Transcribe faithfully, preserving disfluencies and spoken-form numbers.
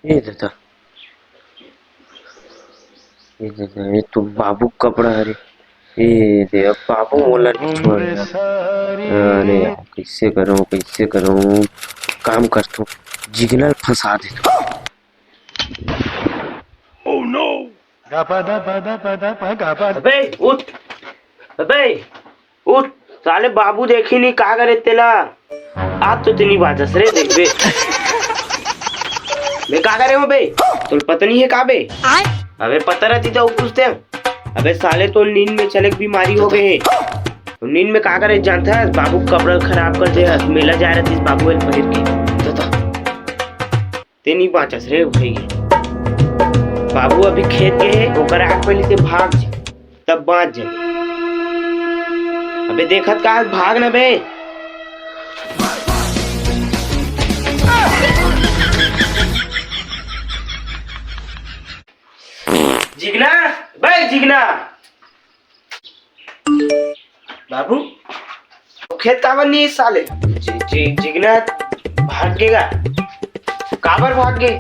ए दादा, ए दादा, ये तो बाबू के कपड़ा हरे। ए दे, अब बाबू मोला नहीं छोड़ेगा। अरे यार, कैसे करूं, कैसे करूं? काम करथों, जिगना ल फंसा देथों। अबे उठ, अबे उठ, साले बाबू देखी नहीं का करे तेला। आज तो तेनी बाचस रे, देखबे। मैं का करे हूँ बे? तोर पत्नी है का बे? अबे पता रहती तो पूछते। अबे साले तो नींद में चले के बीमारी हो गए है। तो नींद में का करे जानता है? बाबू के कपड़ा खराब कर दे है। मेला जा रहती बाबू एल पहिर के। तो, तो। ते नहीं बाचस रे भाई। बाबू अभी खेत गए है, ओकर आग पहले से भाग जा, तब बाच जा। अबे देखत का है, भाग ना बे। जिगना, बे जिगना। बाबू, खेत काबर नहीं साले? जि-, जि-, जिगना भाग गेगा। काबर भाग गे?